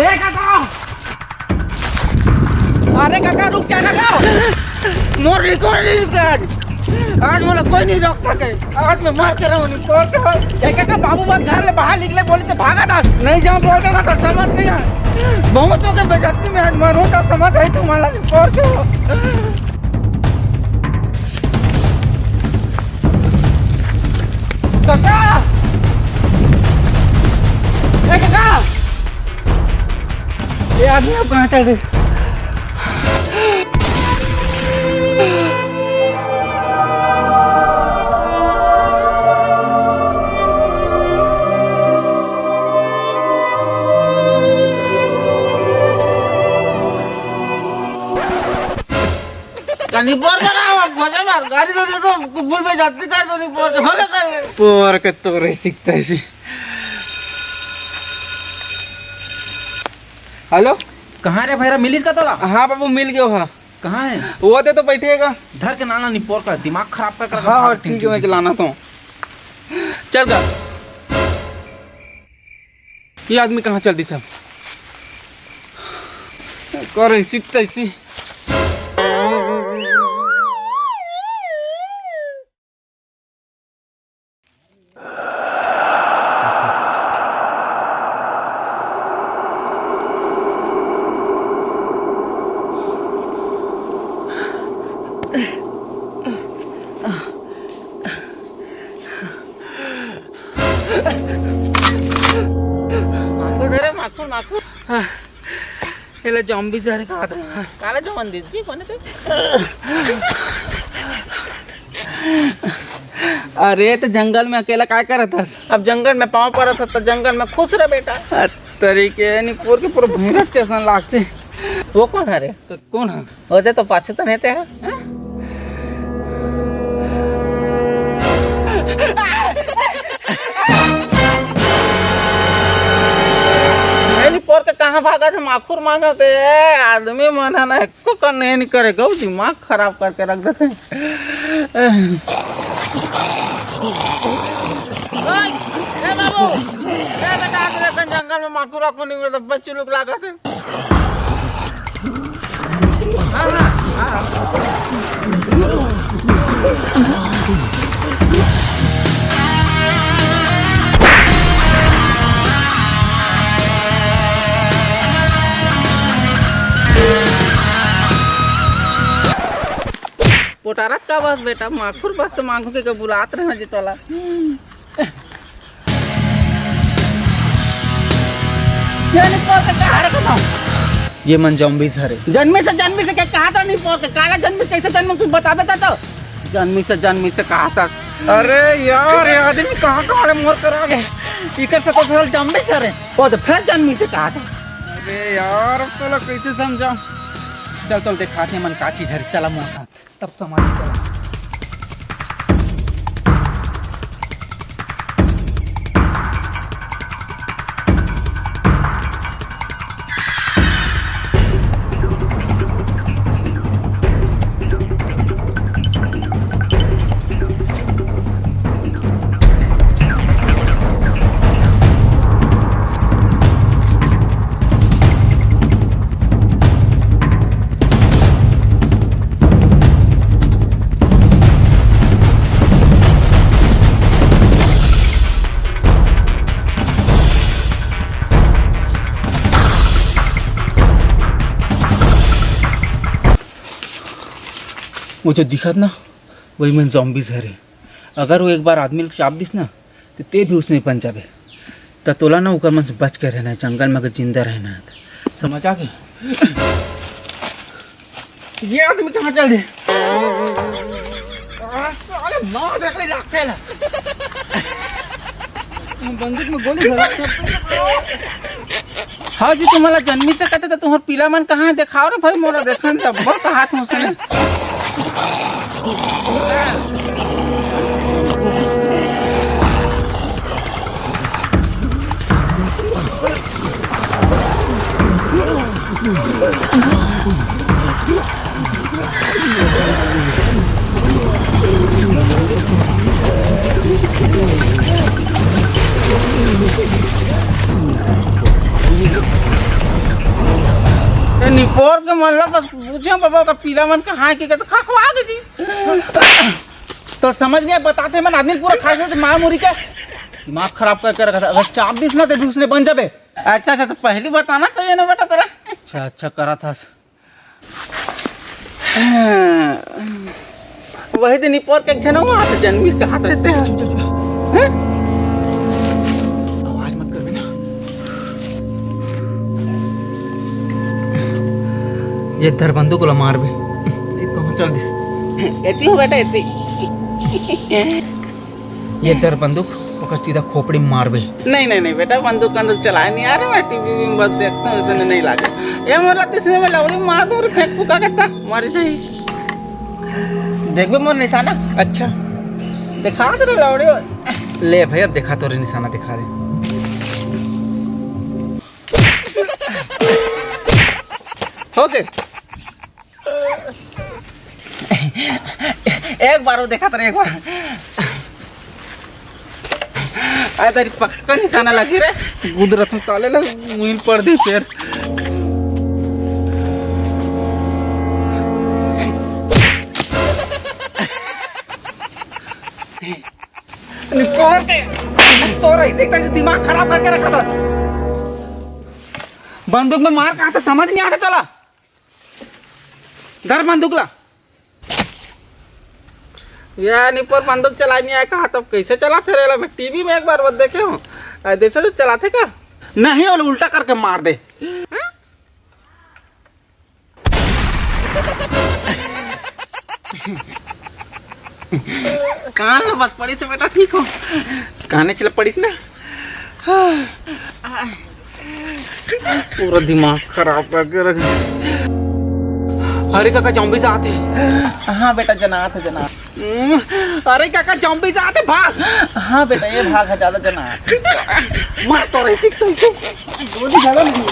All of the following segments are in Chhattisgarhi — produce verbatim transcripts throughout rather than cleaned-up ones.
ए काका! अरे काका, रुक जा ना काका। मोर रिकॉर्ड नहीं रुक आज। आज मोला कोई नहीं रोक सके। आज मैं मार के रहूं नहीं। ए काका, बाबू बस घर ले बाहर निकले बोली तो भागा था। नहीं जाऊं बोलते ना तो समझ नहीं आए। बहुत हो गए बेइज्जती में, आज मरूं तो समझ आई तुम्हारा रिकॉर्ड। काका! ए काका! ये आदमी अब कहाँ चल रहे? कनी पर बनाओ, भोजन और गाड़ी दे दो, कुकुर में जाती कर दो, नहीं पर हो गया कर। पोर के तोरे सीखता है सी। हेलो। कहाँ रे भैरा, मिलिस का तोला? हाँ बाबू, मिल गयो हा। कहाँ है? वो दे तो बैठेगा। धर के नाना निपोर का, दिमाग खराब कर, कर हाँ, हाँ, भाग ठीक है, मैं चलाना तो। चल गा। ये आदमी कहाँ चल दी सब? कर ऐसी तैसी। माखुर धरे, माखुर, माखुर। हाँ, एला zombie जहर कहा था। काला जवन दीदी जी, कोने ते? अरे, तो जंगल में अकेला काय करत हस? अब जंगल में पाँव परत हस, तो जंगल में खुश रह बेटा। अ, तरीके नहीं, पूर के पूरा भैंस जैसन लागते। वो कौन है रे? तो कौन है? वो दे तो पाछू तो नहीं ते है? हैं? नहीं, पोर के कहाँ भागा थे? माखुर मांगा थे। ए, आदमी मन है ना, एको कन नहीं करे, गौ दिमाग खराब करके रख देते। ओए, ए बाबू, ए बेटा, आज रे कन जंगल में माखुर आपको नहीं मिलता, बच्चू लोग लागा थे। पोटारत का बस बेटा, माखुर बस तो मांगू के, के बुलात रहे जी तोला। जन्मी से कहा रे कथौं? ये मन जॉम्बीज हरे। जन्मी से, जन्मी से क्या कहा था नहीं पोर के? काला जन्मी से कैसे जन्म कुछ बताबे ता तो? जन्मी से, जन्मी से कहा था। अरे यार, ये आदमी कहाँ कहाँ ले मोर करा गए? इकर से तो साल जॉम्बीज हरे। वो तो फिर जन्मी से कहा था। अरे यार, अब तोला कैसे समझाऊं? चल, तोला दिखाते हैं मन का चीज हरे, चला मोर साथ। तब समझ गया। वो जो दिखत ना, वही मन जॉम्बीज हरे। अगर वो एक बार आदमी ल चाप दिस ना, तो ते भी उसने बन जाबे। त तोला ना ओकर मन से बच के रहना है, जंगल में अगर जिंदा रहना है तो। समझ आ गए? ये आदमी कहाँ चल दे? आ, साले मार दे, कोई लागते ना। बंदूक में गोली भरा। हाँ जी, तुम्हारा जन्मी से कहते तो तुम्हार पीला मन कहाँ है? दिखाओ रे भाई, मोला देखन तब बहुत हाथ में से। और के मन ला बस पूछे बाबा का पीला मन कहाँ के, के तो खखवा के जी। तो समझ गए, बताते मन आदमी पूरा खास से मार मुरी के दिमाग खराब करके रखा था। अगर चाप दिस ना तो उसने बन जाबे। अच्छा अच्छा, तो पहली बताना चाहिए ना बेटा तेरा। अच्छा अच्छा करा था। वही दिन इपोर के एक झन हुआ तो जन्मीस के हाथ रहते हैं। हैं? आवाज मत करबे ना। ये धर बंदूक ला मारबे। ये तो चल दिस। एती हो बेटा, एती। ये धर बंदूक, ओकर सीधा खोपड़ी में मारबे। नहीं नहीं नहीं बेटा, बंदूक बंदूक चलाए नहीं आ रहा, मैं टीवी में बस देखता हूँ, उसने नहीं लागे। ये मोर रात इसमें मैं लौड़ी मार दूँ, फेंक फुका के तक मर जाई। देखबे मोर निशाना। अच्छा, दिखा दे रे लौड़ी। ले भाई, अब दिखा, तोरे निशाना दिखा दे। ओके। एक बार वो देखा था, एक बार। अरे तेरी पक्का निशाना लगी रे। गुदरत हूँ साले ला, मुइन पड़ दे फिर। निपोर के, तोरा इसे कैसे दिमाग खराब करके रखा था। बंदूक में मार कहा था, समझ नहीं आता चला। धर बंदूक ला। ये निपोर बंदूक चला नहीं आया कहा, तब कैसे चलाते रहे ला? मैं टीवी में एक बार बस देखे हूँ, आ, जैसे तो चलाते का नहीं, वो उल्टा करके मार दे। हाँ? कान ला बस पड़ीस बेटा, ठीक हो? काने चला पड़ीस ना। पूरा दिमाग खराब करके रख। अरे काका, जॉम्बीज आते हैं। हाँ बेटा, जनात है, जनात। हम्म, अरे काका, जॉम्बीज आते, भाग। हाँ बेटा, ये भाग है, ज्यादा जनात। मार तो रही थी तुमको। गोली ज्यादा नहीं।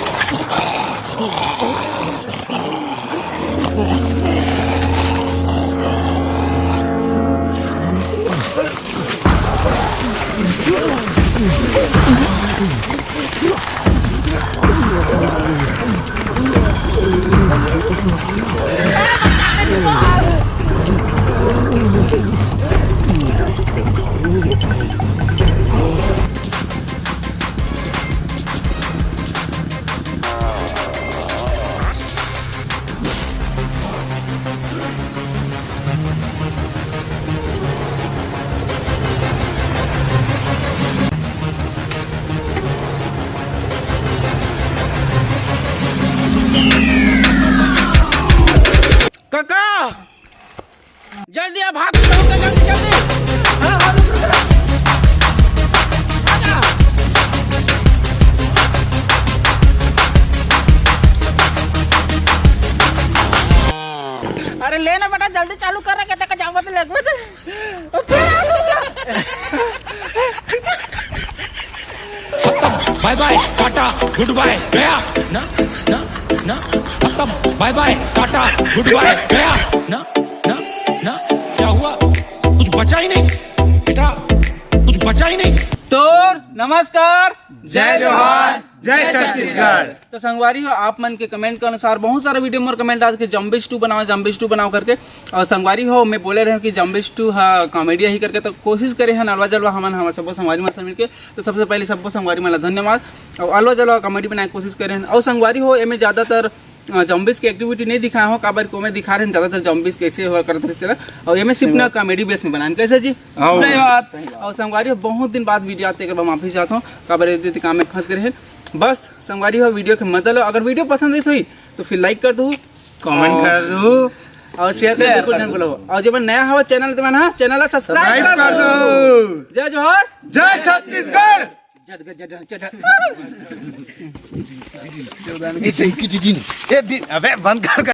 काका, जल्दी आ, भाग, जल्दी, जल्दी, जल्दी। हाँ, हाँ, रुक, रुक, रुक। आजा। अरे ले ना बेटा, जल्दी चालू कर रहा, कहता का जावा तो लगवा दे। खत्म, बाय बाय, टाटा, गुड बाय, गया। ना, ना, ना, खत्म, बाय बाय, टाटा, गुड बाय, गया। ना, ना, ना, क्या हुआ? कुछ बचा ही नहीं बेटा, कुछ बचा ही नहीं। तो नमस्कार, जय जोहार, जय छत्तीसगढ़। तो संगवारी हो, आप मन के कमेंट के अनुसार बहुत सारा वीडियो मोर कमेंट आज के जम्बिश टू बनाओ, जम्बिश टू बनाओ करके। और संगवारी हो, मैं बोले रहे कि जम्बिश टू हा कॉमेडी ही करके, तो कोशिश करे हैं अलवा जलवा हमन, हमर सबो संगवारी मन से मिलके। तो सबसे पहले सबो संगवारी मन ला धन्यवाद। और अलवा जलवा कॉमेडी बनाए के कोशिश करे हैं। और संगवारी हो, एमे ज़्यादातर अ, जॉम्बिस के एक्टिविटी नहीं दिखाए हो, काबर को मैं दिखा रहे हैं ज़्यादातर जॉम्बिस कैसे हुआ करत रहिथे ना, और एमे सिर्फ ना कॉमेडी बेस में बनान, कैसे जी? हाँ। सही बात। और संगवारी हो, बहुत दिन बाद वीडियो आते के बाद माफी चाहता हूँ, काबर ये काम में फंस गए हैं। बस संगवारी हो, वीडियो के मजा लो, अगर वीडियो पसंद आई होही तो फिर लाइक कर दो, कमेंट और कर दो। और शेयर कर दो, कुछ झन बोलो। और जब नया हवा चैनल ते मन हा, चैनल ला सब्सक्राइब सब्सक्राइब कर कर दो। दो। जय जोहार। जय छत्तीसगढ़। जय, जय, जय, जय, जय। ए, डी-, अबे बंद कर।